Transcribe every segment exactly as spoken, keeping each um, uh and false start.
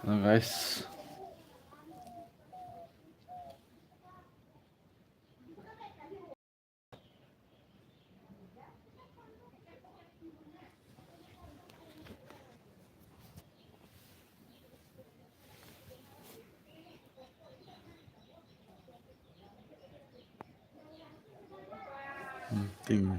Now, guys. Hmm, ting.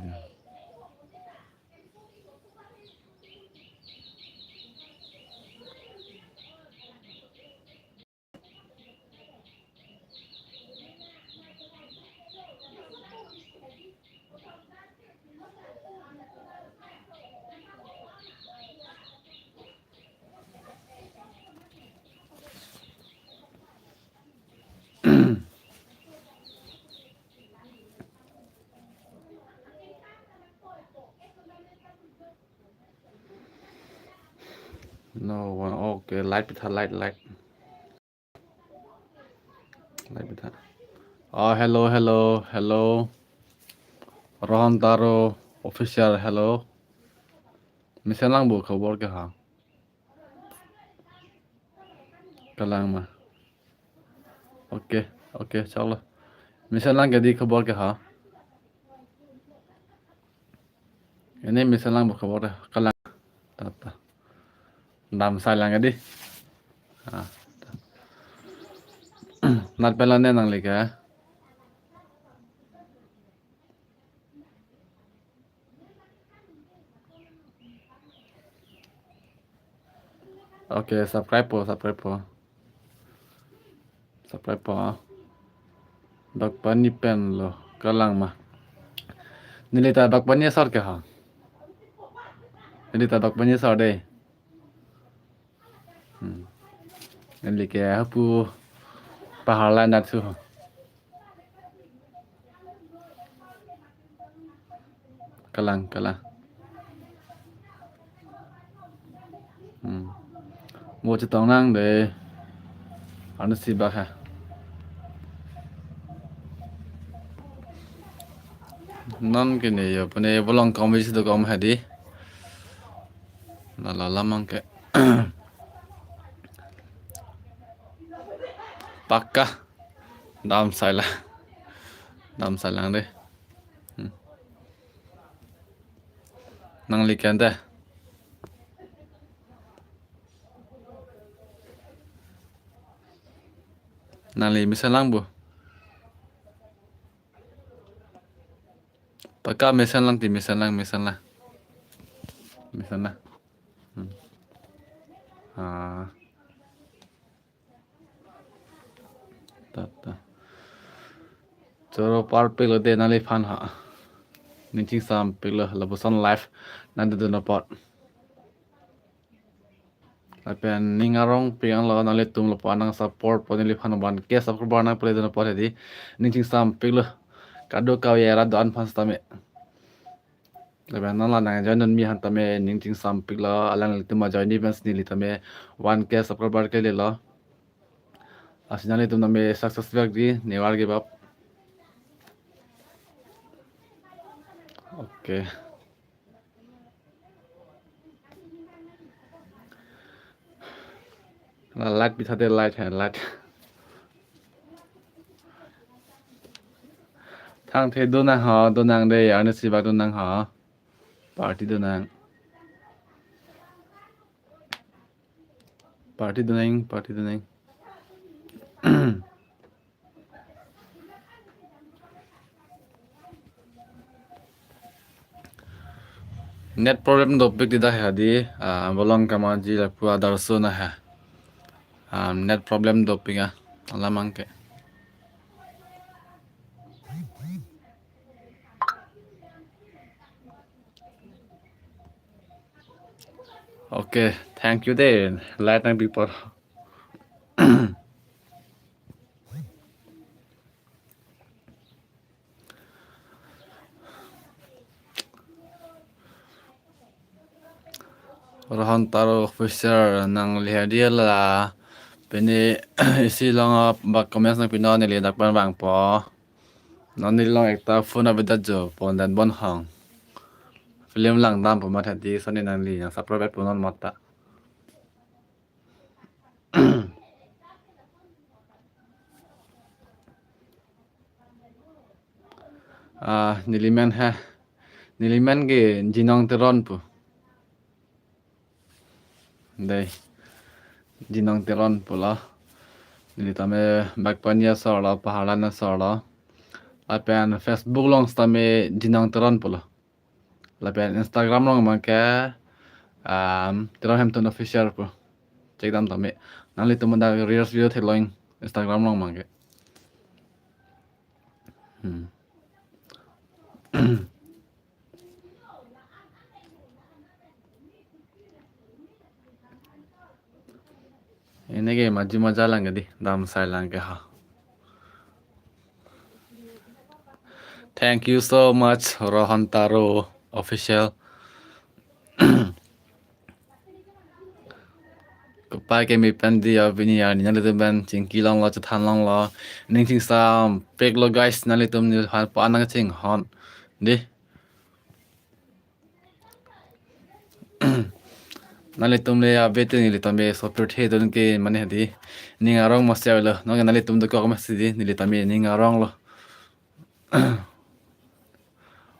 No one. Okay, light pitha, light, light. Light pitha. Oh, hello, hello, hello. Rohan Taro official, hello. Mesen lang bo khobor ke ha. Kalang ma. Okay, okay, chalo. Mesen lang ke di khobor ke ha. Ini mesen lang bo khobor ke kalang. Ta, ta. Dam sai lang ke di. Ah, ta. Nat pela ne nangli ke. Okay, subscribe po, subscribe po. Subscribe po. Bakpani pen lo, kalang ma. Neli ta Bakpani asor ke ha. Neli ta Bakpani asor dei. Hmm. Neli ke hapu pahar la nat su. Kalang, kalang. Hmm. Mo chetong nang dei. Anu si bak ha. Non kene yo, pene bolong kom isi do kom hadi. Nala lamang ke. Pakka. Dam sai la. Dam sai lang dei. Hmm. Nangli ke ante. Nangli mesen lang bo. Pakka mesen lang ti, mesen lang, mesen lang. Mesen lang. Hmm. Ah. Ta, ta. Choro parpik lo dei nangliphan ha. Ning chingsam pik lo lapuson live nangdodun apot. Lapen ning arong pik ang lo nanglitum lapu-an nang support po neliphan one K subscriber nang pele dun apot hedi. Ning chingsam pik lo. Kadokave arat do-an aphan sitame. Lapen non la nang join dun mi aphan tame ning chingsam pik lo, alanglitum ajoine pensi neli tame one K subscriber kele lo. Lasi nanglitum tame success vek di, never give up. Okay. La light pitha dei, light hai, light. Thangthe do nang ho, do nang dei, arni sibak do nang ho. Party do nang. Party do nang, party do nang. Net problem dopik di dak hadi, ah, bolong kamanji lapu adarso na ha. Ah, net problem dopik ah, alamang ke. Okay, thank you dei, light nang bipor. Rohan Taro official nangli hadi la pini isi long up bak comments nangpinon, neli dak pen vangpo. Non neli long ekta phone avedet jo pon dan bon hong. Film langdampo mat hadi, soni nangli nang support po non mat ta. Ah, nelimen ha. Nelimen ke Jinong Teron pu. Dei. Jinong Teron pulo. Neli tame Bagpani asor lo, Paharlan asor lo. Lapen Facebook along sitame Jinong Teron pulo. Lapen Instagram along abangke, um, Teron Hemtun Official pu. Check dam tame. Nanglitum dak reels video theklong Instagram along abangke. Hmm. Ini ke maju maja lang ke dei, dam sai lang ke ha. Thank you so much, Rohan Taro Official. Kopai ke mi pen dei ya pini ya, neli nanglitum pen chingki longlo, chethan longlo. Ning chingsam pek lo guys, nanglitum neliphan pa nang chinghon dei. Nanglitum le ya bete neli tame so pirthe don ke mane dei. Ning arong masi lo. Nonke nanglitum dokok masi dei, neli tame ning arong lo.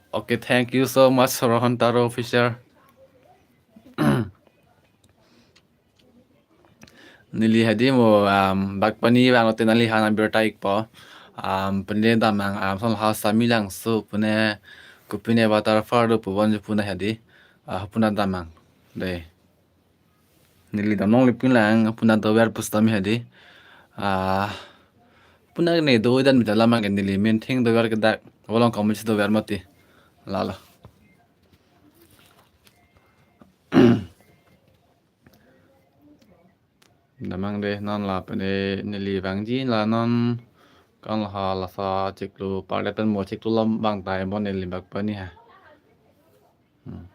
Okay, thank you so much, Rohan Taro Official. Neli hadi mo, um, Bagpani vanglote nangliphan abirta ikpo. Um, pine damnang, um, son ha Sami Langso pine, kopine Waterfall do pu bon pu na hadi. Ah, puna damnang. Dei. Neli dam longle pin lang, puna dover pusitame hadi. Ah, puna ne do dan mita alam abangke neli main thing dover ke dak. Volong kamu si dover mati. Lalo. Damnang dei non la pine neli vangji la non kan la ha laso chiklo parle pen mo chiklo alam abang tai bon neli Bagpani ha. Hmm.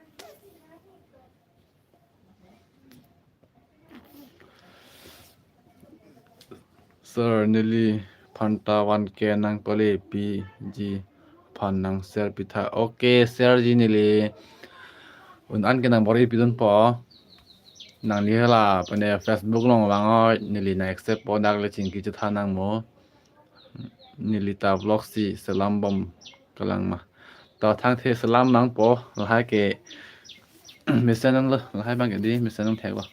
Sir, neliphan ta one K nang pale piji aphan nang share pitha. Okay, share ji neli un-an ke nang bor-i pidunpo. Nangli hala pine Facebook along vang o, neli nang accept po, dak le chingki chethan nang mo. Neli ta vlog si selam bom kalang ma. Ta thangthe selam nangpo, lahai ke mesen nang lo, lahai abangke dei mesen nang thek lo.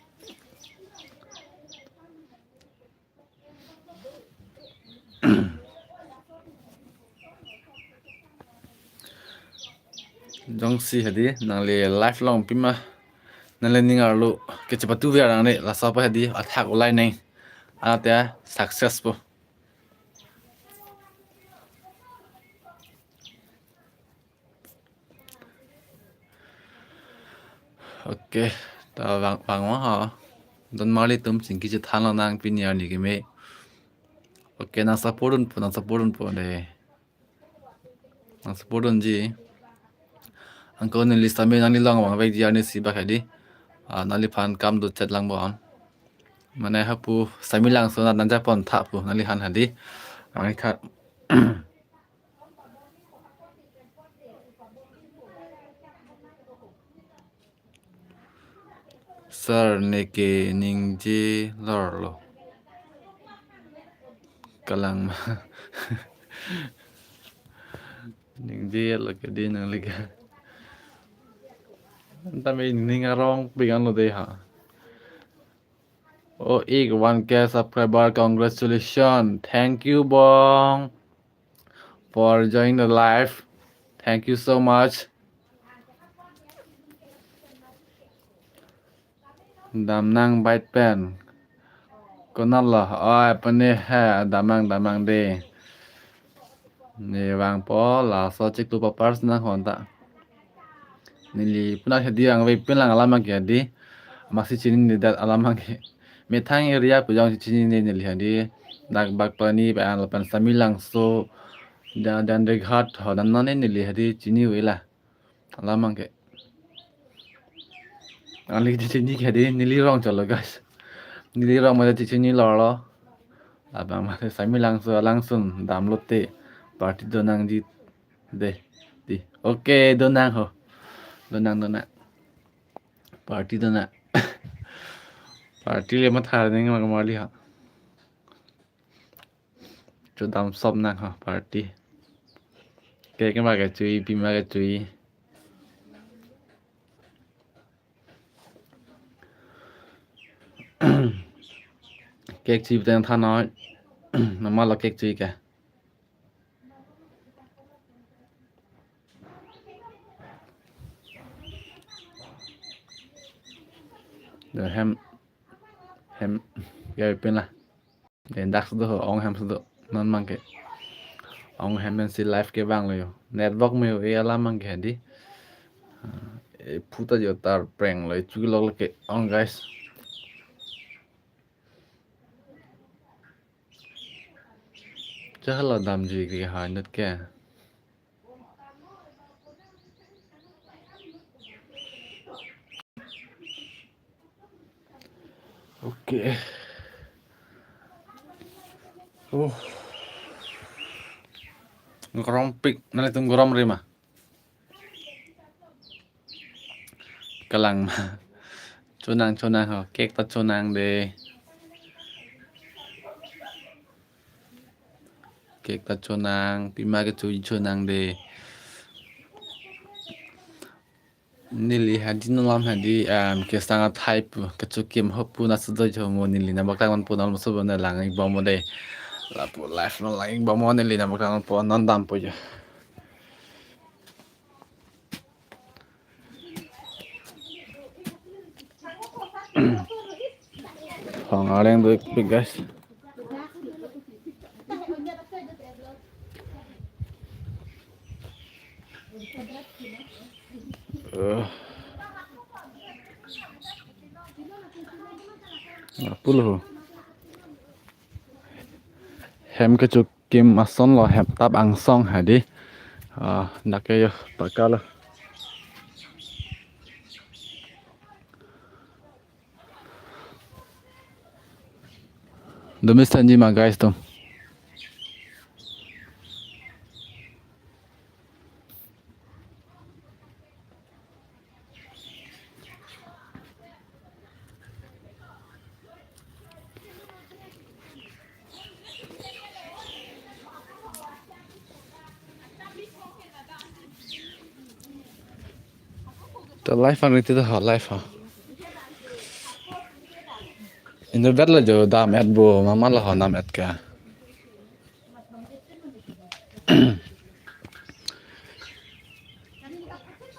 Jongsi hadi nangli live along pima, nangli ning arlo kechepatu ver nangne, laso pa hadi athak ulai neng. Anat ya success po. Okay, ta vang vang ma ha. Don marli atum chingki chethan lonang pini arni keme. Okay, nang support dunpo, nang support dunpo dei. Nang support dunji. Anke neli sitame nangli along vangvekji arni si bak hadi. Ah, nangliphan kam do chet lang bon. Mane hapu Sami Langso na nang japon tha pu nangliphan hadi. Nangli khat. Sir, neke ningje lor lo. Kalang ma. Ningje lo ke dei nangli ke. Tame ning arong pik an lo dei ha. Oh, ik one K subscriber, congratulations. Thank you, bong, for joining the live. Thank you so much. Damnang bait pen. Konat lo? Oi, pine he, damnang, damnang dei. Ne vangpo, laso chiklo papars nang hon ta. Neli puna hadi vangve pin lang alam abangke dei. Masi chinine det alam abangke. Methang area pu jongsi chinine neli hadi. Dak Bagpani pen lapen Sami Langso, da Dandeghat ho dan non neli hadi chini vela. Alam abangke. Nangli chini ke dei, neli rong cholo guys. Neli rong mate chini lor lo. Labang mate Sami Langso alangsun damlote party donangji dei. Dei. Okay, donang ho. Donang, donang. Party donang. Party le matha ning ma kamali ha. Chodam sop nang ha party. Cake ma kechui, pima kechui. Cake chui tang than noi. Nama lo cake chui ke. Do hem, hem, ya pin la. Dak sudo ho, ong hem sudo. Non abang ke. Ong hem pensi live ke bang lo yo. Network me yo, e alam abang ke di. Ah, e puta jo tar prank lo, e chulok lo ke. Ong guys. Cha hala damji ke ha inut ke. Oke. Uh. Ngkrompik, nanglitum krom rima. Kalang ma. Chonang, chonang ho. Cake ta chonang de. Cake ta chonang, pima kechui chonang de. Neli hadi non alam hadi, em, kesang athai pu, kechokim ho pu na sudo jo mo neli nabak tangon pu non mo subo na lang ik bom mo de. Lapu live non lang ik bom mo neli nabak tangon pu non dampo jo. Hong areng do ik pik, guys. Eh. Apulo. Hem kecho kim ason lo, hem tap angsong hadi. Ah, dak ke yo, pakalo. Domis tanji ma guys tum. To live ang riti to ha, live ha. Inut vet lo jo dam et bo, mama lo ho nam et ka.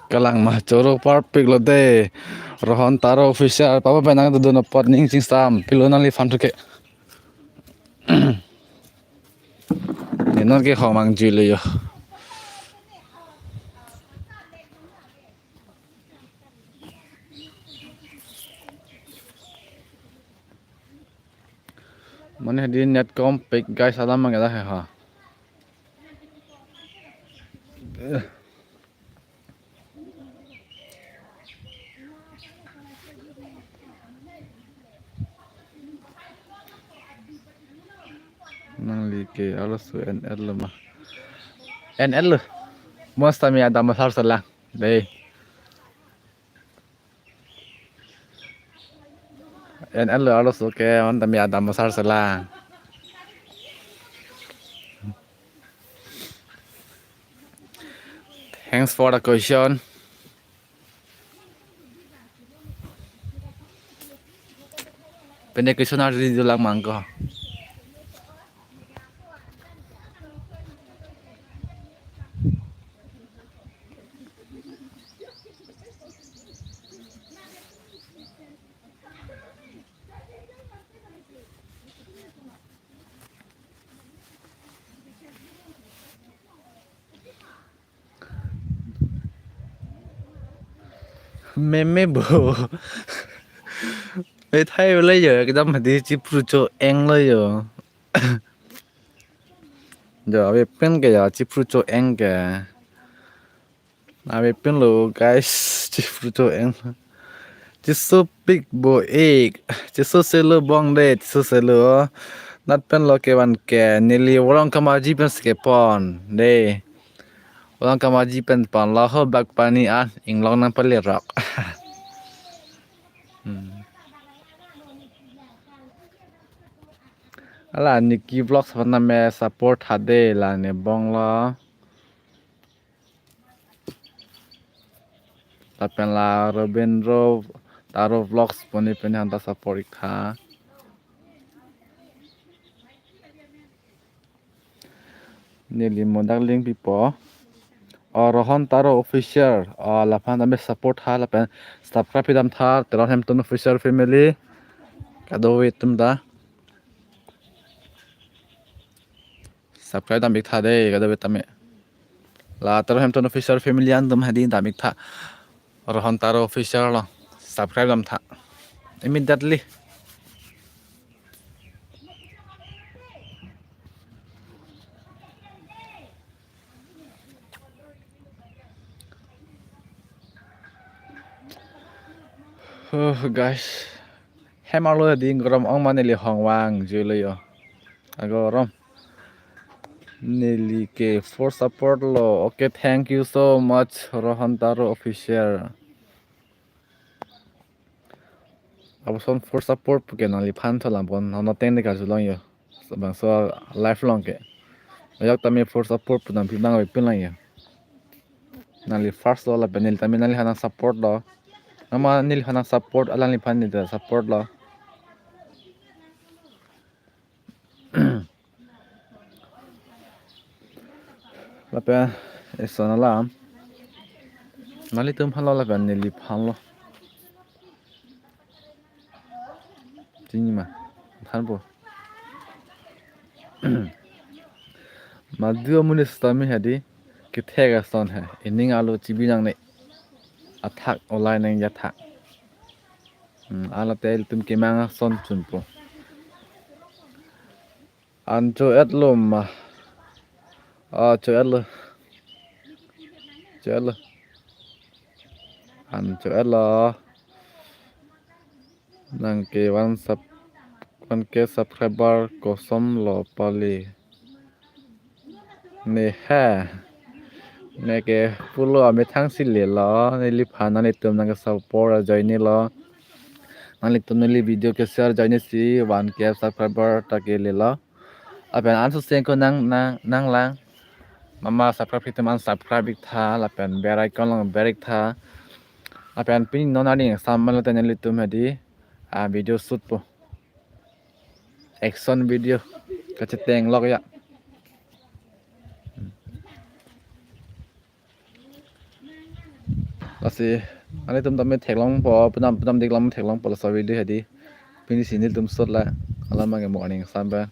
Kalang ma choro parpik lo de. Rohon Taro Official, papa penang to dono pot ning chingsam, pilo nangliphan thuke. Ni non ke homang jui lo yo. Mane hadi net kom pek guys, alam mang ada hai ha. Nangli ke arloso N L lo ma. N L lo. Mos tami adam masar selang. Dei. N L lo arloso ke on tami adam masar selang. Thanks for the question. Pene question ardi dolang mangko. Meme bo. Methai le yo, ekdam hadi chipru cho-eng lo yo. Jo, ave pen ke ya, chipru cho-eng ke. Ave pen lo, guys, chipru cho-eng. Chiso pik bo ik. Chiso selo bong de, chiso selo. Nat pen lo ke van ke, neli orang kamaji pen sike pon. De. Orang kamaji pen pon laho bak pani an inglong nang pali rok. Hmm. Hala Nicky Vlogs aphan tame support tha dei, la ne bong lo. Lapen la Robindro Taro Vlogs poni pini aphan ta support ik tha. Neli mo dak link pipo. O Rohan Taro Official. O laphan tame support tha lapen subscribe dam tha Teron Hemton Official family. Kadokave atum ta subscribe dam ik tha dei, kadokave tame. La Teron Hemton Official family an atum hadi dam ik tha. Rohan Taro Official lo. Subscribe dam tha. Immediately. Oh, guys. Hem arlo ding gorom ong ma neli hong vang julo yo. Agorom. Neli ke for support lo. Okay, thank you so much, Rohan Taro Official. Lapuson for support pu ke nangliphan tho lampon, non ateng de karjulong yo. Bangso live along ke. Ajak tame for support pu nangpi abang avepin lang yo. Nangli first lo lapen neli tame nangliphan nang support lo. Nama neliphan nang support, alangliphan neli ta support lo. Lapen eson alam. Nanglitum aphan lo lapen neliphan lo. Chini ma. Thanpo. Madu amonit sitame hadi kethek ason he. Ining alo chibi nangne. Athak olai nangji athak. Hmm, hala te ilitum kemang ason chunpo. An cho-et lo ma. Ah, cho-et lo. Cho-et lo. An cho-et lo. Nang ke one sub, one K subscriber kosom lo pali. Ne ha. Ne ke pulo amethang si lelo. Neliphan nanglitum nang ke support ajoine lo. Nanglitum neli video ke share ajoine si one K subscriber ta ke lelo. Lapen anso sengko nang, nang, nanglang. Mama subscribe itum an subscribe ik tha, lapen bell icon along ber ik tha. Lapen pini non arni sam malo te nelitum hadi, ah, video shoot po. Action video. Kacheteng lok ya. Lasi, nanglitum tame theklongpo, penam, penam dik lam theklongpo laso video hadi. Pini si nelitum shoot la, alam abang ke morning sampai.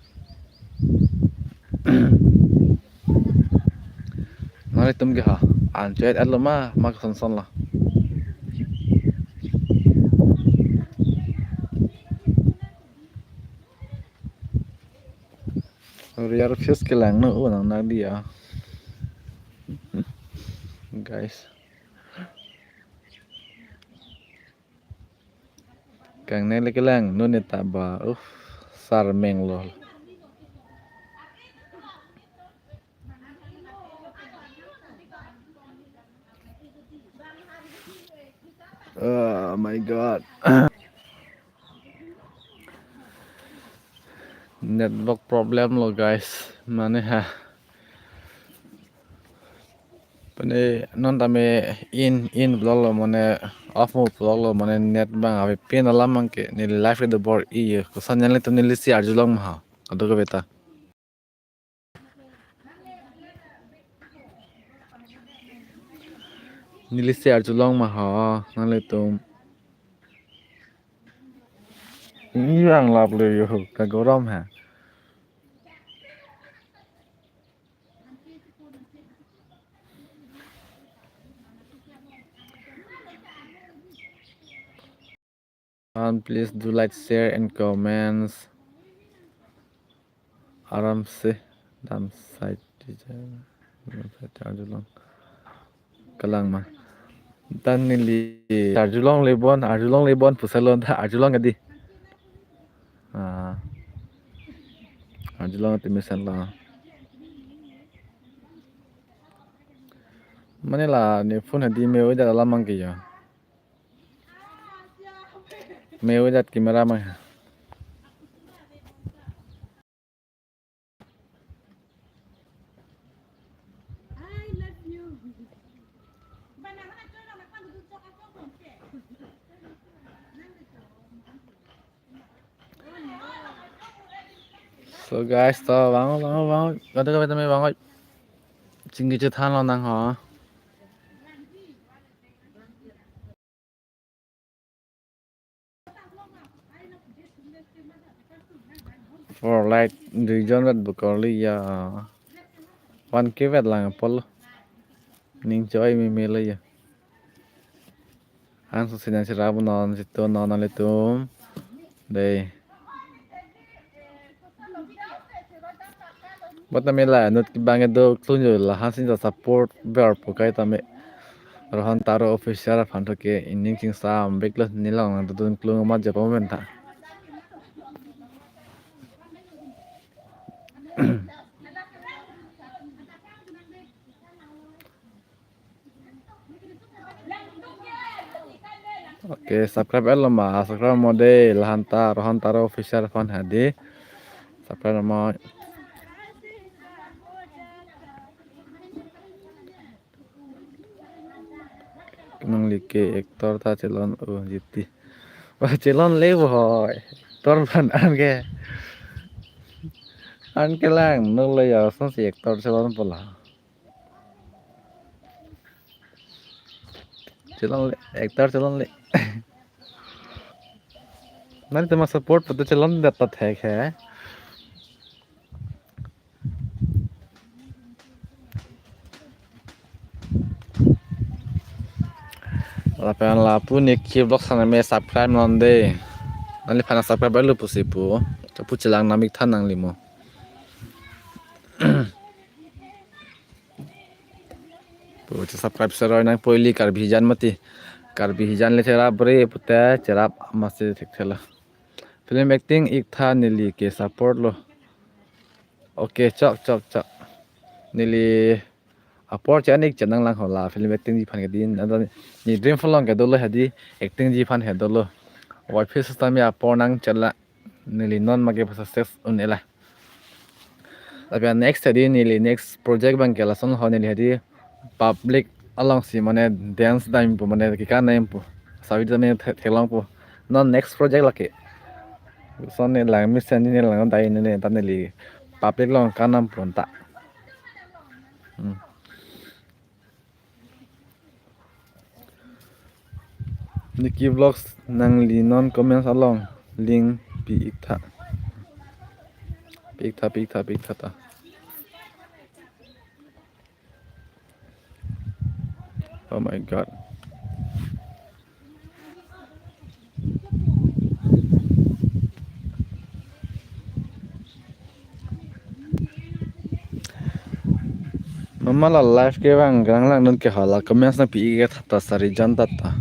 Nanglitum ke ha, an cho-et lo ma, ma koson son lo. Real face kelang no, oh, nang nang dia. Guys. Kangnele kelang, nune ta ba, uh, sarmeng lo. Oh my God. Network problem lo, guys. Mane ha. Pene non tame in, in pulo lo mane off mo pulo lo mane net abang avepin alam abang ke neli live ke dobor-i yo. Koson neli to neli si arjulong ma ha. Kadokave ta. Neli si arjulong ma ha, nanglitum. Yang lap le yo, kagorom ha. And please do like, share and comments. Aram se dam side arjulong. Kalang ma. Dan neli arjulong lebon, arjulong lebon pusalon ta arjulong kadi. Ah. Arjulong ti mesen la. Mane la ne phone hadi me-o-i dat alam abang ke yo. Me-o-i dat camera abang ha. So guys, to vang, vang, vang. Kado kado tame vang. Chingki chethan lonang ho. For like, duijon vet bukorli ya. One K vet lang apol. Ning choi mi mele ya. Ang susinan sirap non situ non alitum. Dei. Bot tame la inut kibang kedo klunjo la hansin ta support ver pu kai tame. Rohan Taro official aphan to ke ining chingsam beklo, neli along nangdodun klung amat japo pen ta. Okay, subscribe lo ma, subscribe mo dei, la han ta, Rohan Taro official aphan hadi. Subscribe mo. Nangli ke actor ta chelon o jiti. Wah, chelonle bo hoi. Actor aphan anke. Anke lang, nolo ya, son si actor chelon pola. Chelonle, actor chelonle. Nangtum ma support pu ta chelon det ta thek he. Lapen lapu Nicky Vlogs tame subscribe non dei. Nangliphan subscribe lo pusi pu. Chapu chelang namik than nangli mo. Pu che subscribe seroi nang poili Karbi hijan mati. Karbi hijan le cherap bre pute cherap masi thekthela. Film acting ik tha, neli ke support lo. Okay, chok chok chok. Neli apor che anik chenang lang hola film acting ji aphan ke din. Neli dream along ke dolo hadi acting ji aphan he dolo. Wai phis tame apor nang chela. Neli non make success un-ela. Lapen next hadi neli next project abang ke lason ho, neli hadi public along si mane dance dam pu mane kekan dam pu. Sabi tame the-, theklong pu. Non next project lake. Son ne lang mesen ne lang dai ne ne ta neli public along kan dam pu ta. Hmm. Nicky Vlogs nangli non comments along link pi ik tha. Pi ik tha, pi ik tha, pi ik tha ta. Oh my God. Mama la live kevang grang lang nun ke hala comments nangpi ik tha ta sari jan ta ta.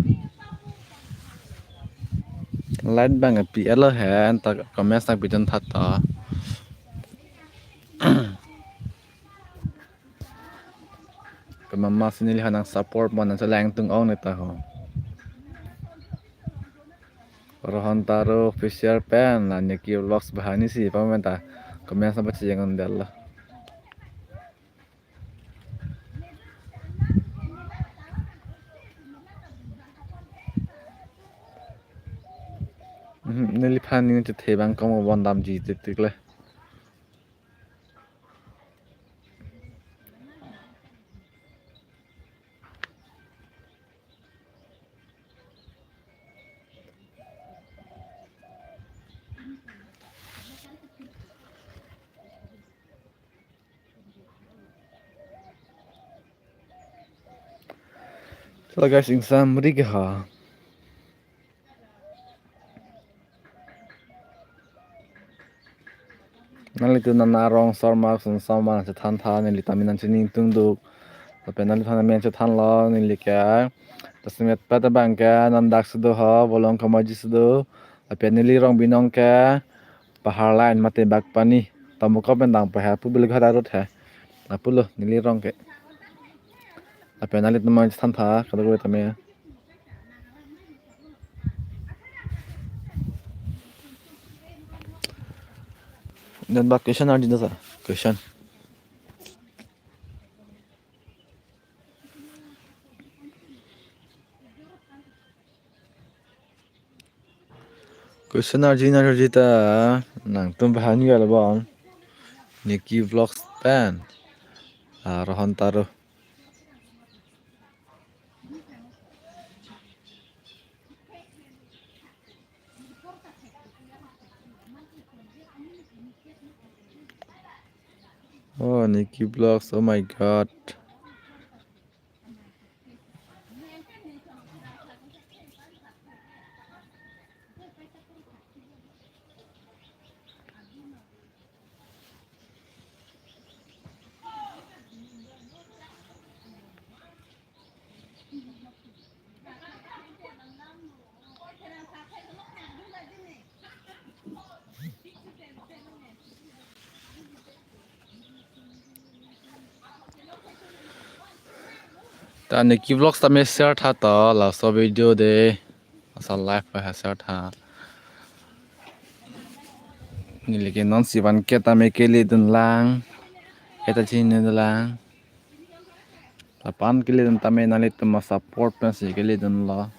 Live abang pi elo hen ta comments nangpi jan tha ta. Ke mama si neliphan nang support mo nang chelangtung ong ne ta ho. Rohan Taro official pen la Nicky Vlogs bahani si pamen ta comments nangpachejang un det lo. Mhm, neliphan ning chethe abang kong bon damji titik le. So guys, ingsam ri ke ha. Nanglitum nana rong sar mak sun sama chethan tha, neli tame nang chiningtung duk. Lapen nangliphan amen chethan lo, neli ke. Tasmet pat abang ke nang dak sudo ho, bolong kamaji sudo. Lapen neli rong binong ke Pahar line mate Bagpani. Tamukap pen dang pa he, pu Belughat arut he. Lapulo neli rong ke. Lapen nanglitum nang chethan tha, kadokave tame. Then ba question arjunang sir. Question. Question arjunang arju ta nangtum bahani gal bang. Nicky Vlogs pen, ah, Rohan Taro. Oh, Nicky Vlogs, oh my God. Ta Nicky Vlogs tame share tha to, laso video de. Laso live pa ha share tha. Neli ke non si van ke tame kele dun lang. Eta chini dun lang. Lapen kele dun tame nanglitum a-support pensi kele dunlo.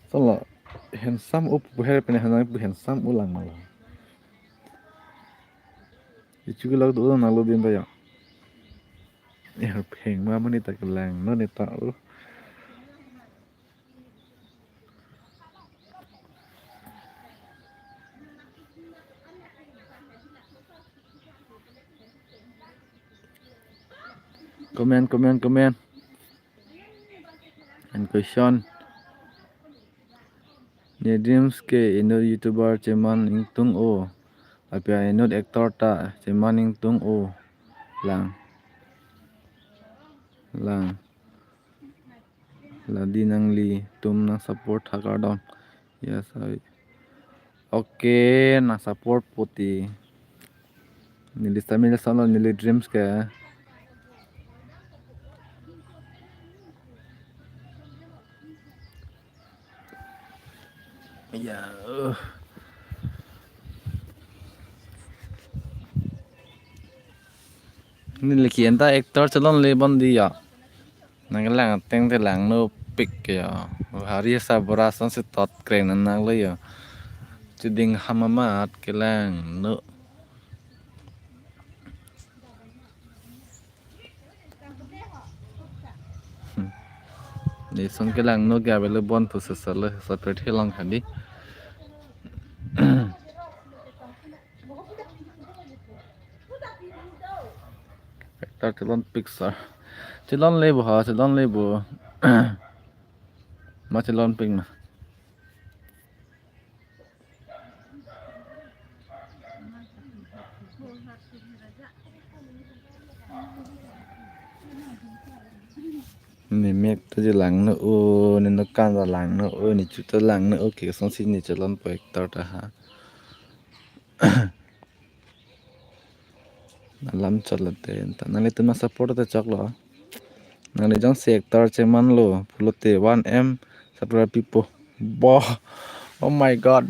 Solo handsome up buher pen hanang pu handsome ulang malah. Ichu kelak do nalo din ta ya. Ya pheng ma mani ta kelang no ne ta, uh. Comment, comment, comment. And question. Ne dreams ke inut YouTuber cheman ingtung o. Apia inut actor ta cheman ingtung o. Lang. Lang. Ladi nanglitum nang support tha kardom. Yes, I. Okay, nang support poti. Neli stamina solo neli dreams ke. Ya. Uh. Neli ke-en ta actor chelonle bon di ya. Nangkelang ateng te langno pik ya. Hari sa bora son si tot kreng nang lo ya. Cheding ham amat kelang no. Hmm. Ni son kelang no ke avelo bon pu sesale separate helong hadi. Actor chelon pik sir. Chelonle bo ha, chelonle bo. Ma chelon pik ma. Ne mek ta je langno o, ne nokan ta langno o, ne chu ta langno o, ke son si ne chelon po actor ta ha. Alam chot late ta nanglitum nang support ta choklo. Nangli jongsi actor cheman lo pulote one M subscribe pipo. Bo. Oh my God.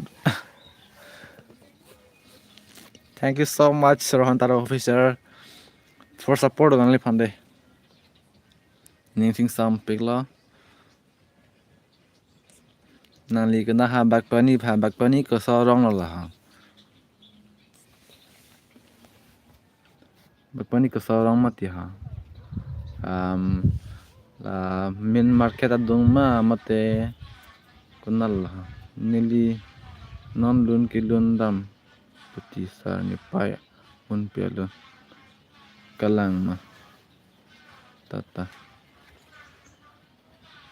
Thank you so much, Rohan Taro Official, for support nangliphan de. Ning sing sam pik lo. Nangli kena ha Bakpani pha, Bakpani koso arong lo la ha. Bakpani koso arong mati ha. Um, la main market adung ma mate konat la ha. Neli non lun kelun dam. Pati sar ne pai un pia lun. Kalang ma. Tata.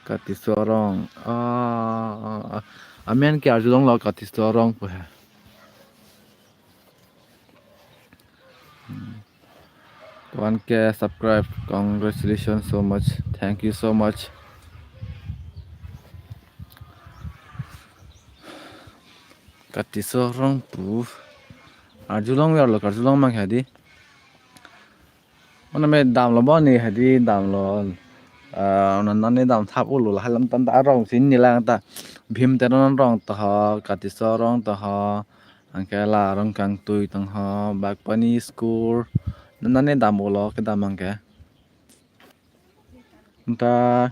Katiso arong. Ah, ah, ah. Amen ke arjulong lo Katiso arong pu he. Hmm. One K subscribe. Congratulations so much. Thank you so much. Katiso arong pu. Arjulong ver lo, arjulong mang hadi. Mana me damlo bo ne hadi damlo. Ah, non non ne dam thap ulo la halam tan ta arong si ne lang ta. Bhim Teron arong ta ha, Katiso arong ta ha, anke la arong kangtui tang ha, Bakpani school. Non non ne dam ulo kedam anke. Ta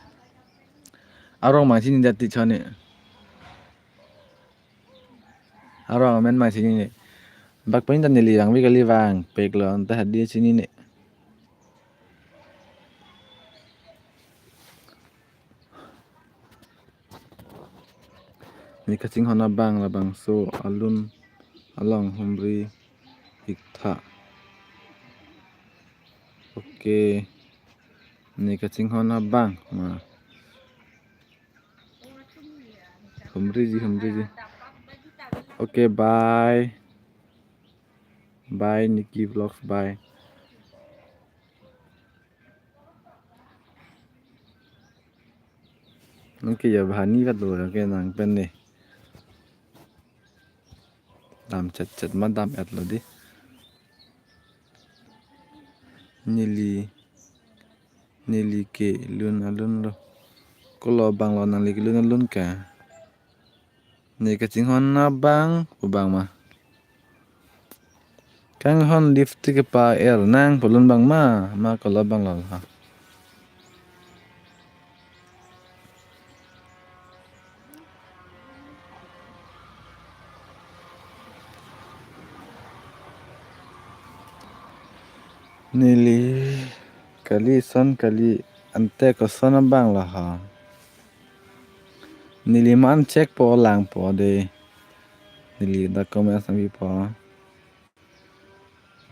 arong mang chini dati chone. Arong amen mang chinine. Bak pen ta neli vangve kali, vangpiklo, anta hadi chinine. Ne kachinghon abang labangso alun along humri iktha. Okay. Ne kachinghon abang ma. Humriji, humriji. Okay, bye. Bye, Nikki Vlogs, bye. Nang ke ya bahani vat lo ke nang pen ne. Dam chet chet ma dam-et lo di. Neli, neli ke lun alun lo. Kolo abang lo nangli ke lun alun ke. Ne kachinghon abang pu abang ma. Kanghon lipstick kepa-er nang pu lun abang ma, ma kolo abang lo ha. Neli kali son kali ante koson abang lo ha. Neli man chek po lang po de. Neli dak comment nangpipo.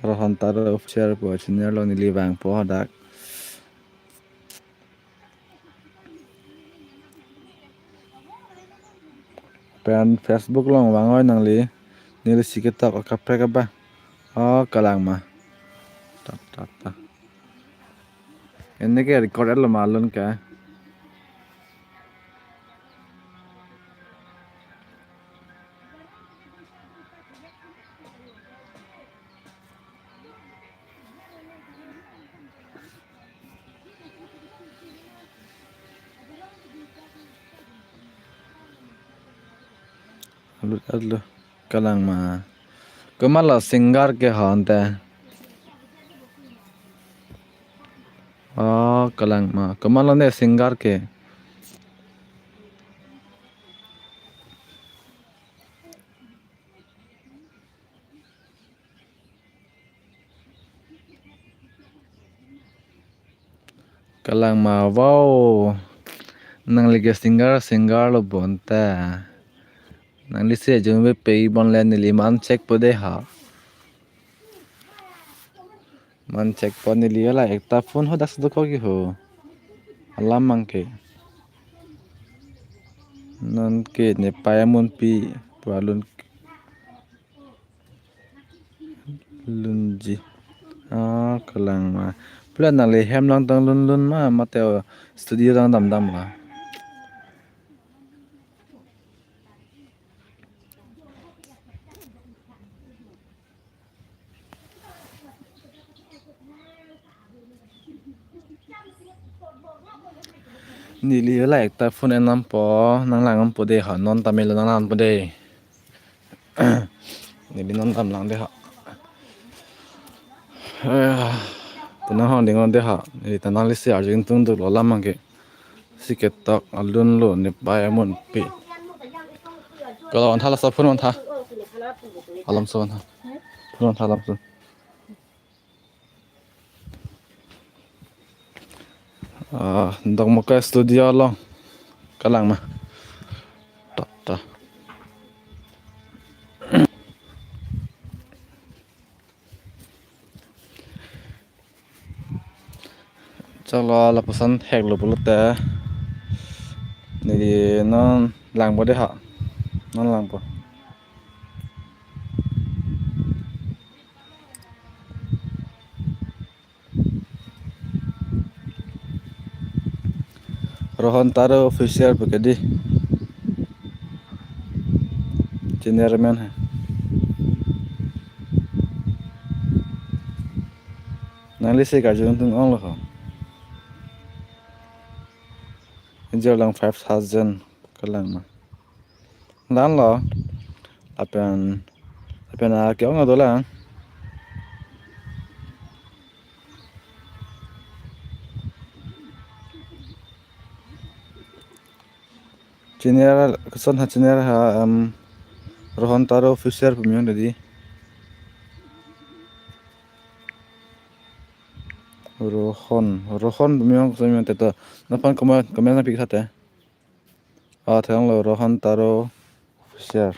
Rohan Taro Official pu channel along neli vangpo dak. Pen Facebook along vang oi nangli. Neli si ketok akaprek abang. Oh, kalang ma. Ta, ta, ta. Ini ke record lo ma alun ke. Alut alut kalang ma. Komatlo singer ke ho ante. Oh, kalang ma. Komatlo ne singer ke. Kalang ma, wow. Nangli ke singer, singer lo bonta. Nangli si jumbe pei bonle neli man chek po de ha. Man chek po neli la ekta phone ho dak sudok ho ki ho. Alam mang ke. Non ke ne paya mun pi pu alun. Lunji. Ah, kalang ma. Pula nangli hem lang tang lun lun ma, mate studio tang dam dam ma. Neli la ekta phone en nam po, nang lang nam po de ha, non tamil nang lang po de. Neli non dam lang de ha. Eh, tanang hong ding on de ha. Neli tanang lisi arju tung duk lo lam mang ke. Si ketok alun lo ne paya mun pi. Kalau on tha la sa phone on tha. Alam so on tha. Phone on tha alam so. Ah, Dokmoka studio along. Kalang ma. Ta, ta. Chalo lapuson hek lo pulote. Neli non lang po de ha. Non lang po. Rohan Taro Official pu ke di. Chairman hai. Nangli si karjun tung ong lo ho. Injil lang five thousand kalang ma. Lang lo. Lapen, lapen a ke ong do lang. Channel, koson ha channel ha, em, Rohan Taro Official pu miyong dei. Rohan, Rohan pu miyong koson miyong te to. Nangphan comment, comment nangpi sate. Ah, theklonglo Rohan Taro Official.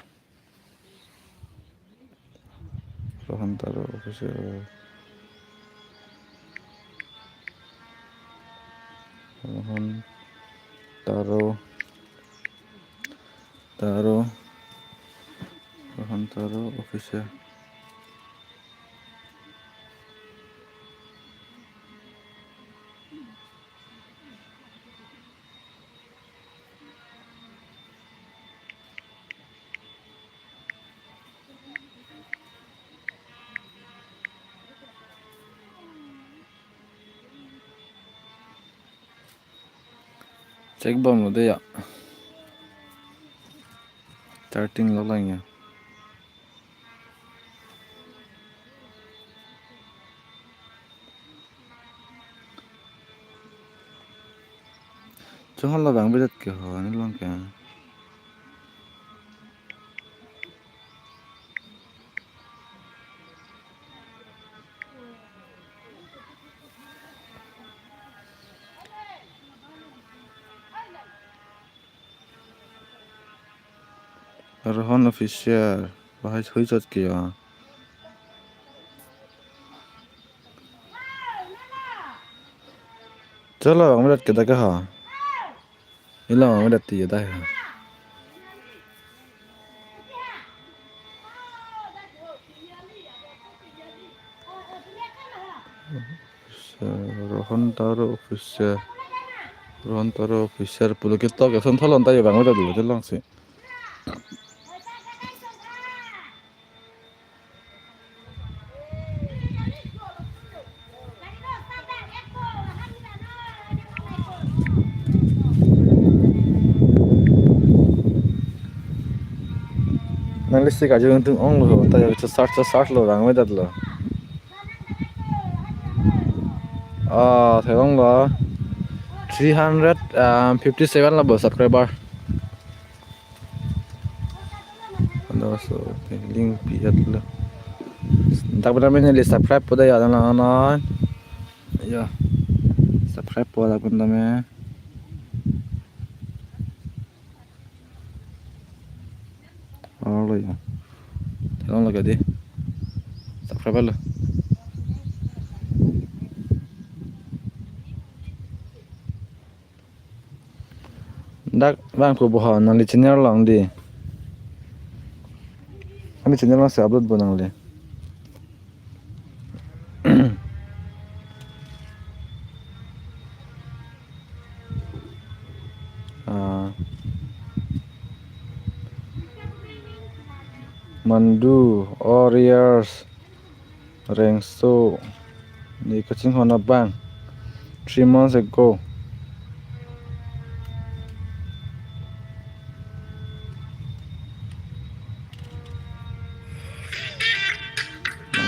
Rohan Taro Official. Rohan Taro. Taro. Rohan Taro Official. Check bomlo dei ya. Starting lo lang ya. Chonghal lo bang bedet ke ho, ni long ke. Rohan Official, bahai hui chot ke ya. Chalo, ang bedet ke dak ha. Ilo, ang bedet ti ya dak ha. Rohan Taro Official. Rohan Taro Official pulo ketok ya, son tholon ta ya bang ta dulu, chelong si. Nangli si kajung tung onglo, ta ya search, search lo, bang medat lo. Ah, theklonglo. Three hundred fifty-seven lo bo subscriber. Ano so, link pi-et lo. Dak pen tame neli subscribe po dei ya, ano, ano. Ya. Subscribe po dak pen tame. Oh, lo ya. Theklonglo ke dei. Subscribe lo. Dak bang pu boha nangli channel along dei. Nangli channel along si upload bo nangli. Ah. Mandu, Warriors. Rengso, ne kachinghon abang three months ago.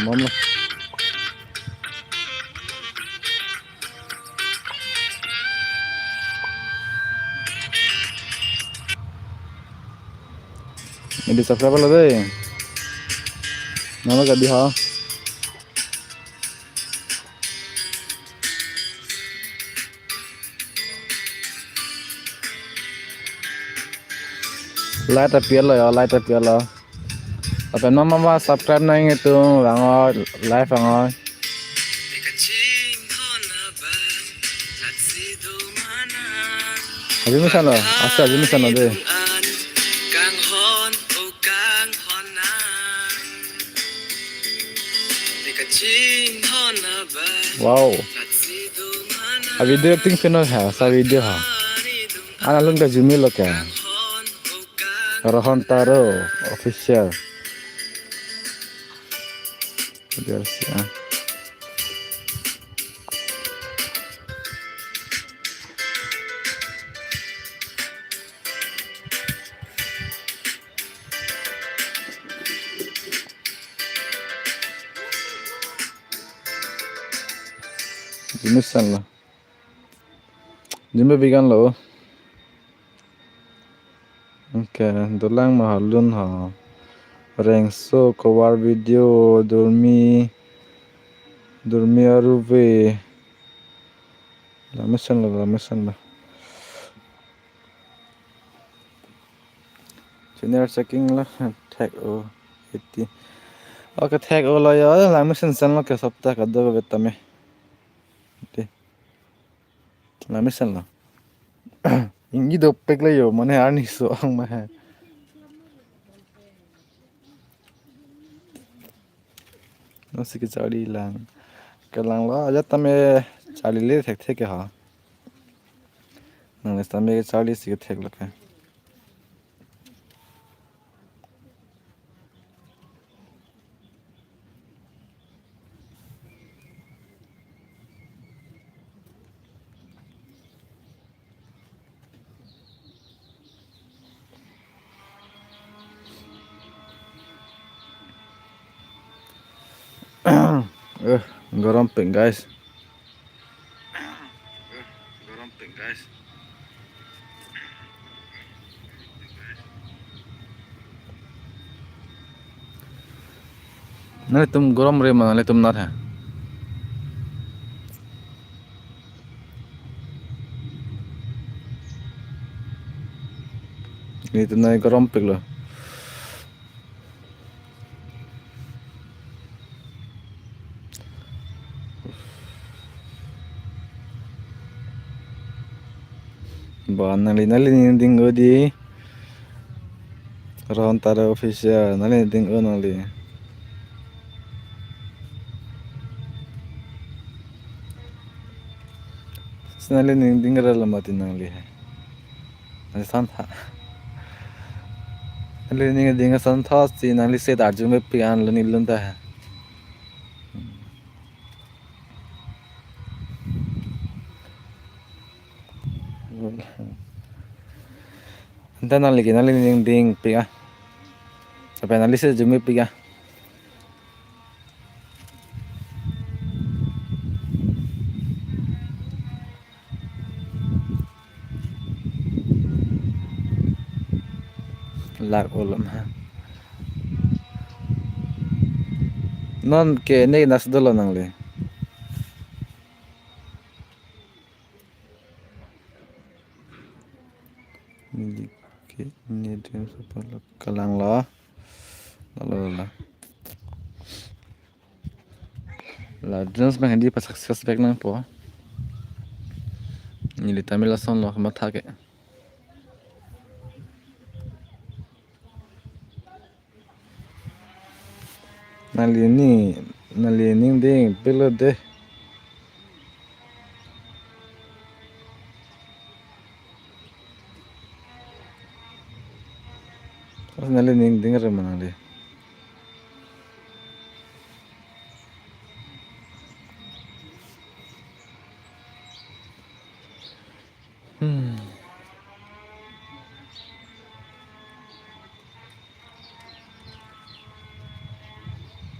Mama. Neli subscribe lo dei. Nama gadi ha. Like ta pi-et lo ya, like ta pi-et lo. Lapen mama ma subscribe nang itum, vang o, live vang o. Ajumi san lo, asa ajumi san lo dei. Wow. A video acting channel ha, sa video ha. Ana lung ta jumi lo ke. Rohan Taro Official. Biar si, ah. Jumi san lo. Jumi bigan lo. ke dolang ma halun ha. Rengso, Kovar Video, Durmi, Durmi Aruve. Langmesen lo, langmesen lo. Junior checking lo, thek-o, eighty. Okay, thek-o lo yo, langmesen sen lo ke sopta kadokave tame. Di. Langmesen lo. Inggi dopik lo yo, mane arni so ang ma hai. Nonsi kecharli lang. Kelang lo, ajat tame charlile thekthek ke ha. Nang le tame kecharli si kethek lo ke. Eh, gorom pik, guys. Gorom pik, guys. Nanglitum gorom re ma, nanglitum nat ha. Nelitum nai gorom pik lo. Ba nangli, nangli ning ding-o di. Rohan Tare Official, nangli ning ding-o nangli. Si nangli ning ding-ra lo mati nangli. Nangli santha. Nangli ning ding santha si nangli se arjumepik an lo neli lun ta. Anta nangli ke nangli ning dingpik ah. Sampai nangli se arjumepik ah. Lak olom ha. Non ke ne nas dolo nangli. Neli ke ne dreams apa lo, kelang lo. Lo, lo, lo, lo. La dreams bang hadi pa success bek nangpo. Neli tame lason lo kamatha ke. Nangli ni, nangli ning dingpik lo de. Nangli ning ding-ra ma nangli. Hmm.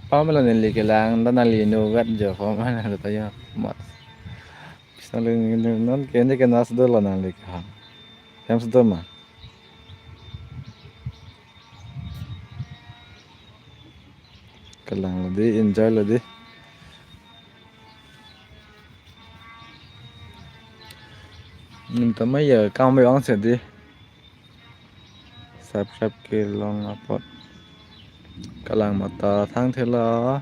Pamela neli kelang, ta neli inutvet jo, pamela ta ya, mas. Bisa neli non ke ne ke nas dolo nangli ke ha. Hem sudo ma. Kelang lo di, enjoy lo di. Nim tama ya kam be ong se di. Subscribe kelong apot. Kelang mata thang thela.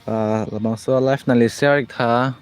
Ah, labangso live nangli share ik tha.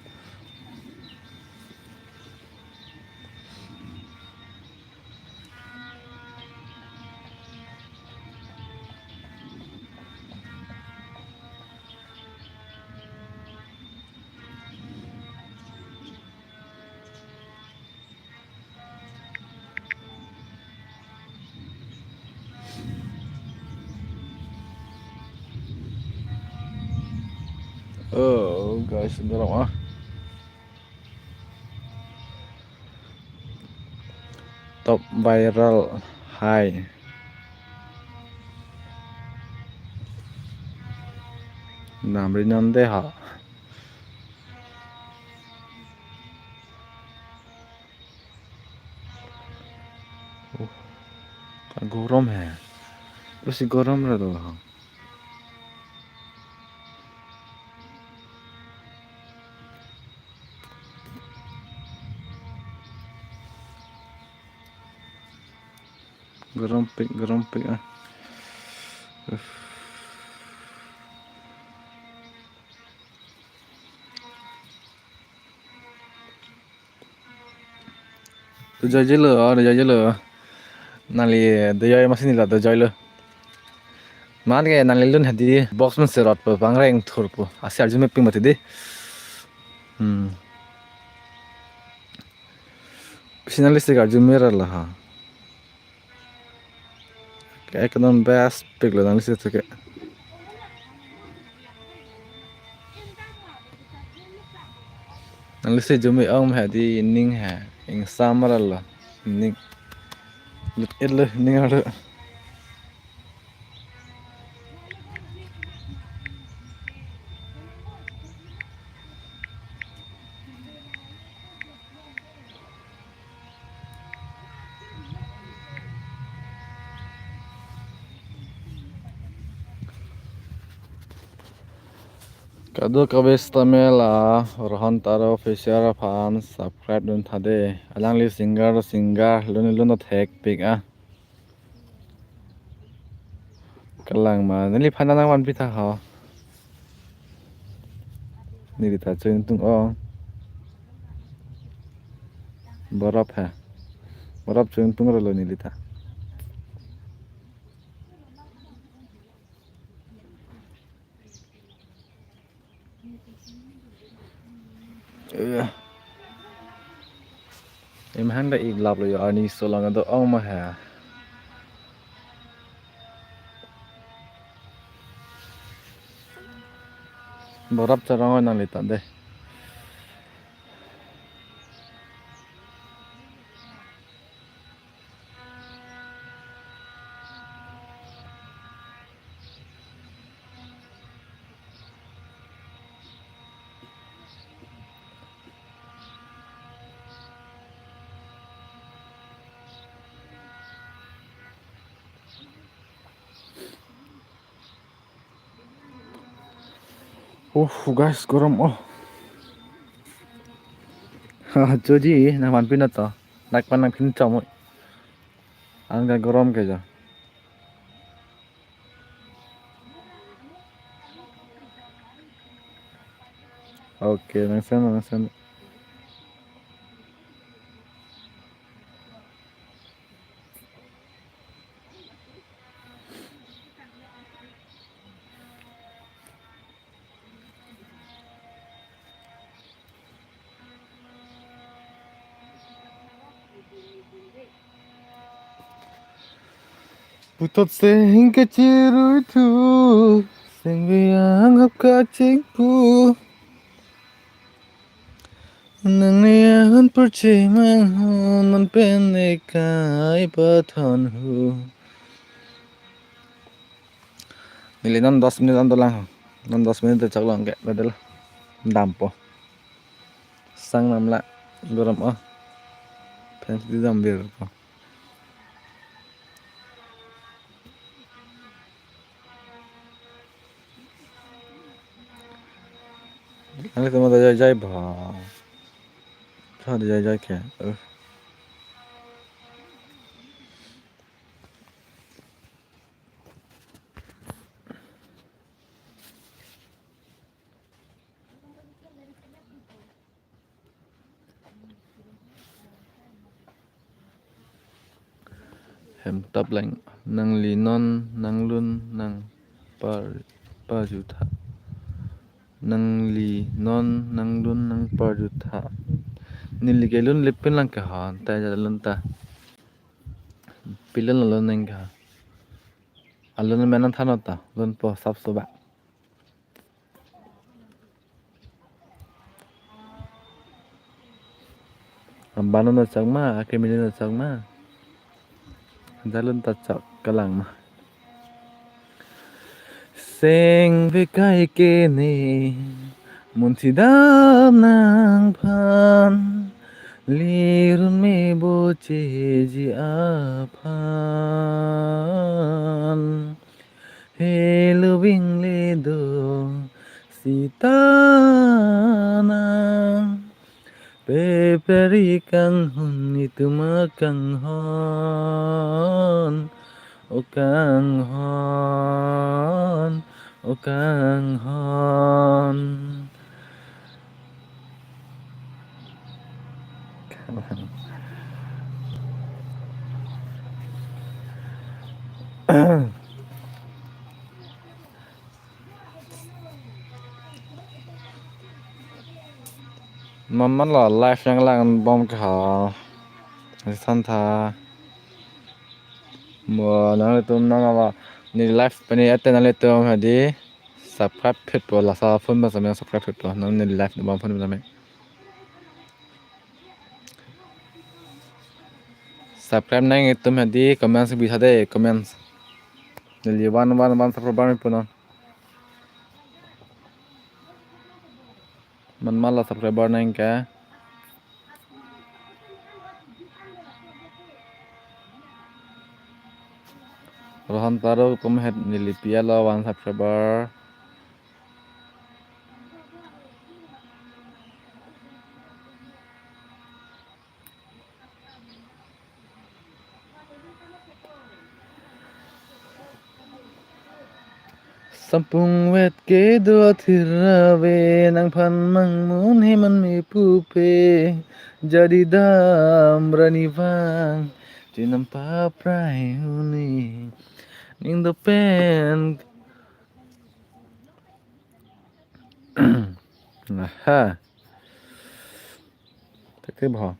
Oh, guys, garam ah. Top viral hai. Namri nande ha. Uh, ka gorom he. Besi gorom ra do ha. Gorom pik, gorom pik ah. Uh. Dojoi jelo, oh, dojoi jelo. Nangli dojoi masi nila dojoi lo. Man ke nanglilun hadi box man serot po, pangreng thur po. Asi arju meping mati di. Hmm. Besi nangli si arju mera la ha. Ke ekdom best pik lo nangli si ke. Nangli si arju me-ong hadi ning ha. Ingsam ra lo. Ning. Lut et lo ning aro. Kadokave sitame la Rohan Taro Official aphan subscribe dun tha de. Alangli singer, singer, lun lun thek pik ah. Kalang ma, neliphan nangvanpi tha ho. Neli ta chingtung ong. Borop ha. Borop chingtung rolo neli ta. Eh. Emhang da ik lap lo yo, arni solong do ong ma ha. Borap charong nangli ta de. Uh, guys, gorom oh. Ha, choji, nangvanpi na to. Dak pan nangphin chom. Angga gorom ke ja. Okay, nangsen, nangsen. Puthot seng kachirui thu, seng veyang hap kachingpu. Nangli ahun purche manghun, non pen ekai pathon hu. Neli non dos minute an dolang ho. Non dos minute chok long ke, badal. Dampo. Sang namla, gorom oh. Fans di dam bir po. Ani tuma da jai jai ba. Tha da jai jai ke. Uh. Hem tap lang, nangli non nanglun nangpar parjutha. Nangli non nanglun nangparjutha. Neli ke lun lipin lang ke ha, ta ja lun ta. Pilun lo lun neng ke ha. Alun menan thanot ta, lun po sap so ba. Abano na chak ma, akemili na chak ma. Jalun ta chak kalang ma. Seng vekai ke ne, munthi dam nangphan. Lirun me bocheji aphan, helo bingle do sitana. Peperi kanghon itum akanghon, o kanghon, o kanghon. Maman lo live nanglangbom ke ha. Santha. Mo nanglitum nang ava ne live pen attend nanglitum hadi subscribe phitpo, laso phone ba samya subscribe phitpo, nang ne live nanglangbom phone ba samya. Subscribe nang itum hadi comments bisa de, comments. Neli one one one subscriber me punon. Maman lo subscriber nang ke. Rohan Taro tum het neli pia lo one subscriber. Sampung vet kedo athir ave, nangphan mangmun heman me pupe, jadi dam rani vang, chinam paprai huni, ning dopen. Aha. Thekthe bo.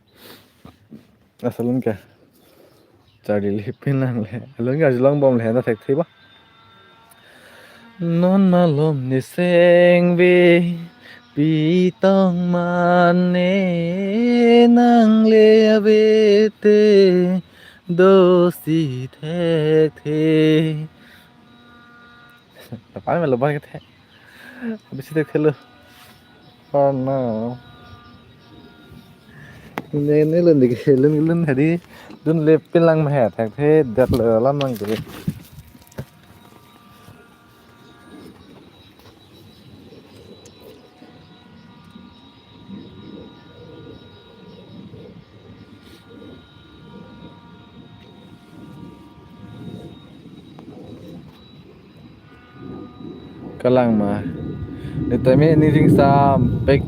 Asalun ke. Charli le pinang le. Alun ke arjulong bom le na thekthe bo. Non malom niseng ve. Pitong mane nang le avete. Dosi thekthe. Tapan melo ban kethe. Bisi thekthelo. Parna. Ne ne lun dik lun lun hadi. Dun le pinlang mah thekthe, det lo lam nang kiri. Kalang ma. Nitame ning chingsam pek.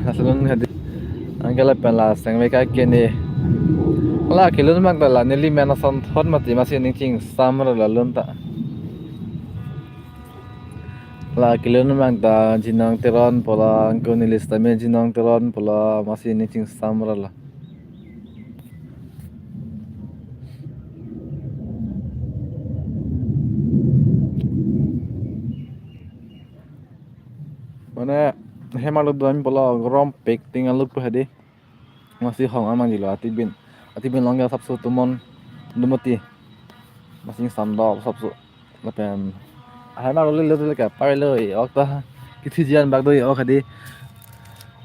Lasalun hadi. Angke lapen la seng vek ke ne. La kelun mang ta la neli men asonthot mati masi ning chingsam ra la lun ta. La kelun mang ta Jinong Teron pu la, angko neli sitame Jinong Teron pu la, masi ning chingsam ra la. Mane, hemarlo do-an pu la, gorom pek ting aluk pu hadi. Masi hong amang jilo, atibin. Atibin long ya sapso tumon dumati. Masi sando sapso. Lapen. Ahai maro lele lele ka, pare lo, e, ok ta. Kithi jian bak do, e, ok hadi.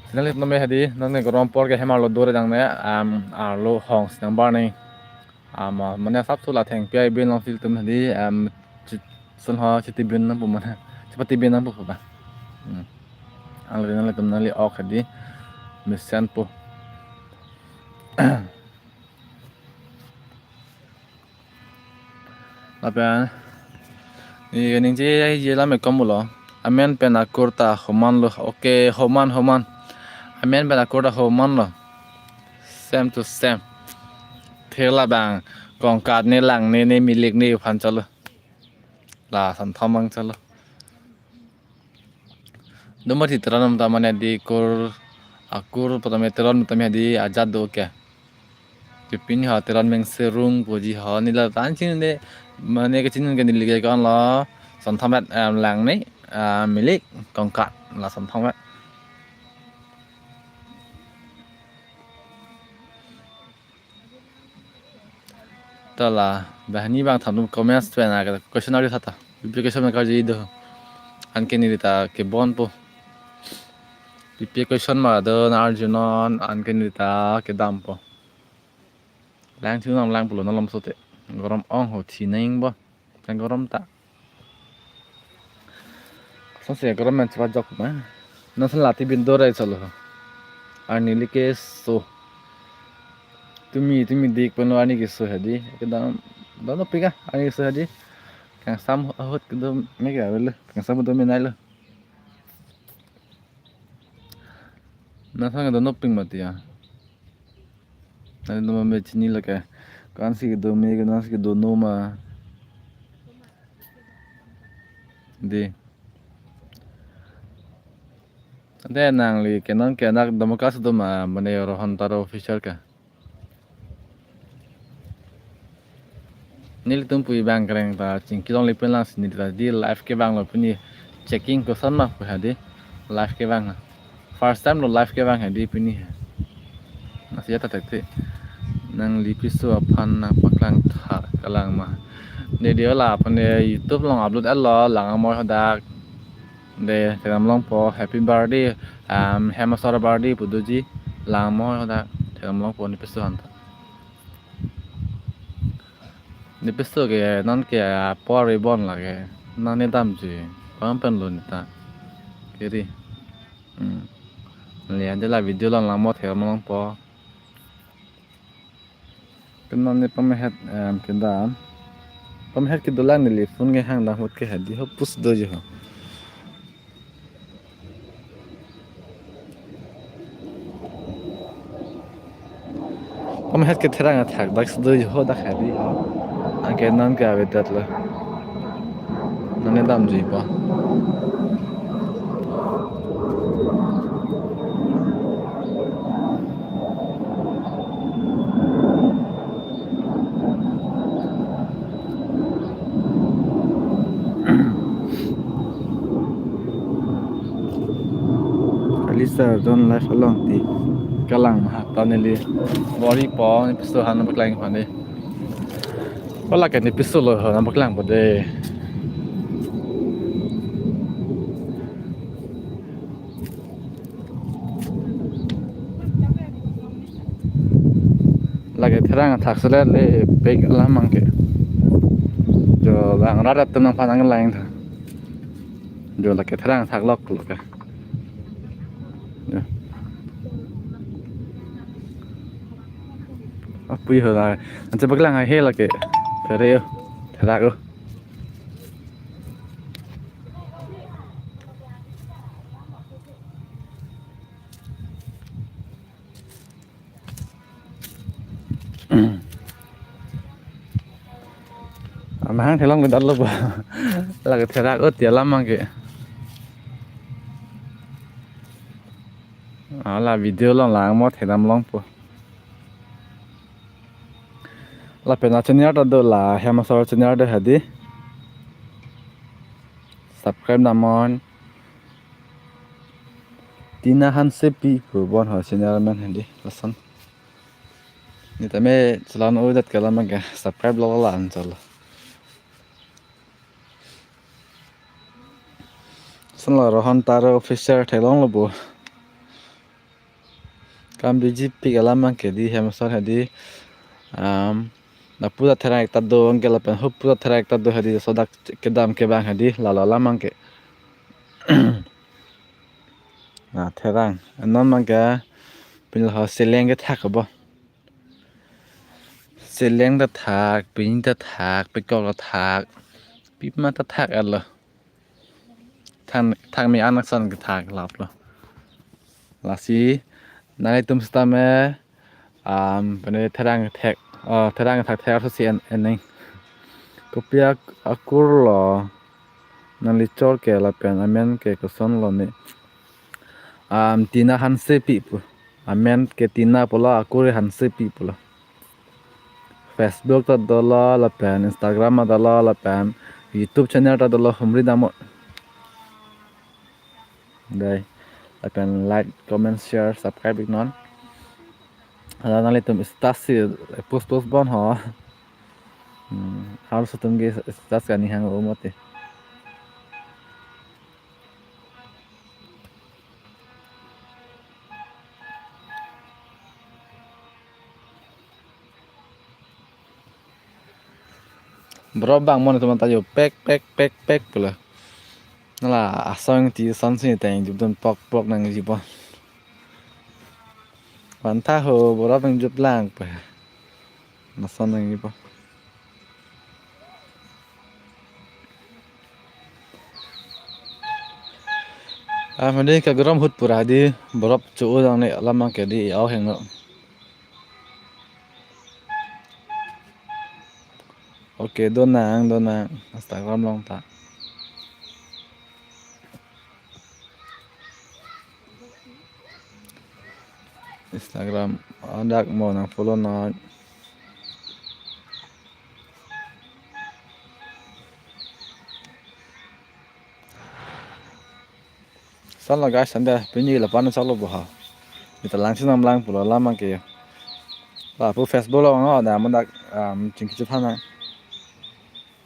Sinang lit nome hadi, nang ne gorom apor ke hemarlo dore dang ne, am, arlo hong sinang bar ne. Am, mane sapso la thengpi abin long sil tum hadi, am, chit, sun ho, chiti bin nang pu mane. Chipati bin nang pu ba. Hmm. Ang le nang le tum nang le ok hadi. Mesen pu. Lapen, ne ningje je lam ekom pulo. Amen pen akur ta homan lo. Okay, homan, homan. Amen pen akur ta homan lo. Same to same. Thela bang, kongkat ne lang ne ne milik ne uphan chalo. La santhom mang chalo. Dumati Teron ta mane di kur akur patame Teron patame di ajat do ke. Kepini ha Teron meng serung puji ha nila tan chin de mane kachin ke nili ke kon lo. Santhom et, em, lang ne, ah, milik kongkat la santhom et. Ta la, banghini bang thandun comments pen a question ari thata. Bibi question na karji do. Anke neli ta kebonpo. Ipi question ma do na arjunon anke neli ta kedampo. Lang thu nam lang pulo na lom sote. Gorom ong ho thi nang bo. Kan gorom ta. Sose gorom man chwa jok ma. Na san lati bin do rai solo. Arni like so. Tumi tumi dik pano arni keso hadi. Kedam dam no pika arni keso hadi. Kangsam ahut kedam me ke avelo. Kangsam kedam me nailo. Na sang do noping mati ya. Nang do me chini lake. Kan si do me kan si do no ma. Di. Ante nangli kenon ke anak Domokas do ma mane Rohan Taro official ka. Nelitum pu abang kreng ta chingki longle pen lang si neli ta di live kevang lo pini checking koson ma pu hadi live kevang. First time lo live kevang hadi pini. Nasi ya ta tek te. Nangli piso aphan nangpaklang tha kalang ma. Neli di la aphan de YouTube along upload lo lang amoy hadak. De theram longpo happy birthday, um, Hemasor birthday pu doji lang amoy hadak theram longpo ne piso han ta. Ne piso ke non ke apor ribon lake. Non ne damji. Pam pen lo ne ta. Kiri. Hmm. Neli ante la video long lang mo theram longpo. Kenon ne pamehet, em, kedam. Pamehet kedo lang neli phone ke hang dam hut ke hadi ho pus doji ho. Pamehet ke therang athak dak doji ho dak hadi ho. Anke non ke avedet lo. Non ne damji po. Alisa don live along ti kalang ma ha ta neli bori po ne piso han paklang phan de. Pala ke ne piso lo han paklang po de. Lake therang athak sele le pek alam abang ke. Jo bang rat atum nangphan nanglang tha. Jo lake therang athak lok lok ke. Jo. Apui ho la. Anche paklang hai he lake. Phere yo. Therak yo. Amahang thelong ke dalo ba. Lake therak ut ya lam abang ke. Ala video long lang mo thedam longpo. Lapen a channel ta do la Hemasor channel do hadi. Subscribe damnon. Tina Hansepi pu bon ho channel amen hadi lason. Neli tame chelong-o det ke lam abang ke subscribe lo la an chalo. Lason lo Rohan Taro official thelong lo bo. Kam biji pik alam abang ke di Hemasor hadi. Um, lapu ta therang ekta do anke lapen hupu ta therang ekta do hadi sodak kedam kevang hadi lalo alam abang ke. Na therang. Non abang ke pin lo seleng kethak bo. Seleng ta thak, pini ta thak, pekok ta thak, pima ta thak alo. Thang thang mi anak son kethak lap lo. Lasi nanglitum sitame, um, pene therang thek, oh, therang thak thek so si en ening. Kopi akur lo. Nangli chor ke lapen amen ke koson lo ne. Um, Tina Hansepi pu. Amen ke Tina pulo, akur Hansepi pulo. Facebook ta dolo lapen Instagram ta dolo lapen YouTube channel ta dolo humri damnon. Dei. Lapen like, comment, share, subscribe iknon. Hala nanglitum status si post post bon ho. Hmm, harus atum ke status kani hang-o mati. Borop bang mo nangtum anta jo pek pek pek pek pulo. Nala asong ti son si teng jupdun pok pok nangji pon. Vantha ho borop nangjup lang pe. Lason nangji pon. Ah, mandi kagrom ahut pura di borop cho-o jang ne alam ke di au heng no. Okay, do nang, do nang. Instagram along ta. Instagram, ah, dak mo nang follow non. Sala guys, ante pini lapu-an choklo bo ha. Kita langsi nanglang pulo alam ke. Lapu Facebook along ho, dak mo dak, um, chingki chephan nang.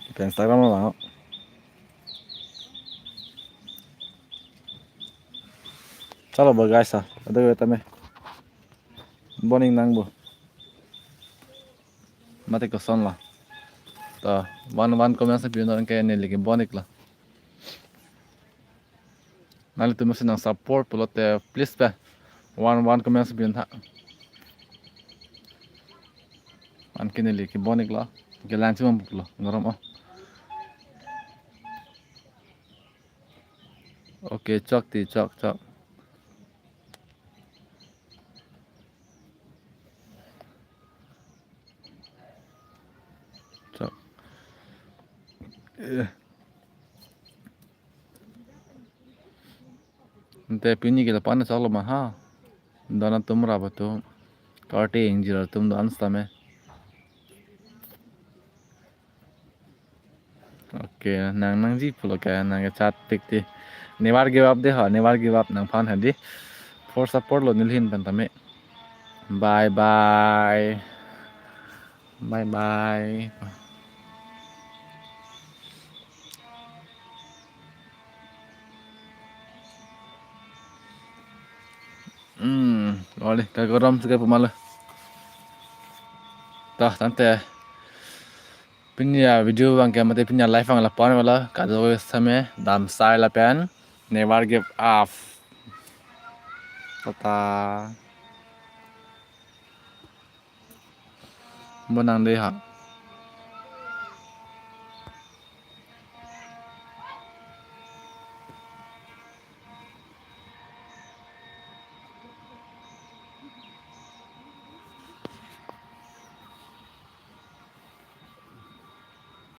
Kita Instagram along ho. Choklo bo guys ha. Ada kita me. Bon-ik nang bo. Mate koson la. To, one one comments pidun ke neli ke bon-ik la. Nanglitum masi nang support pulote please pe. One one comments pidun tha. Anke neli ke bon-ik la. Ke langsi mam pulo. Ngarom o. Okay, chok ti, chok, chok. Chok. Eh. Ante pini ke lapu-an choklo ma ha. Dona tum ra ba tum. Karte ingjir atum do-an sitame. Okay, nang nangji pulo ke nang ke chat tik ti. Never give up de ha, never give up nangphan ha di. For support lo nelihin pen tame. Bye bye. Bye bye. Hmm, oleh kagrom sega pemala. Tah, tante. Pini a video abang ke mate pini a live abang lapu-an wala kado same damsai lapen never give up. Tata. Bonang de ha.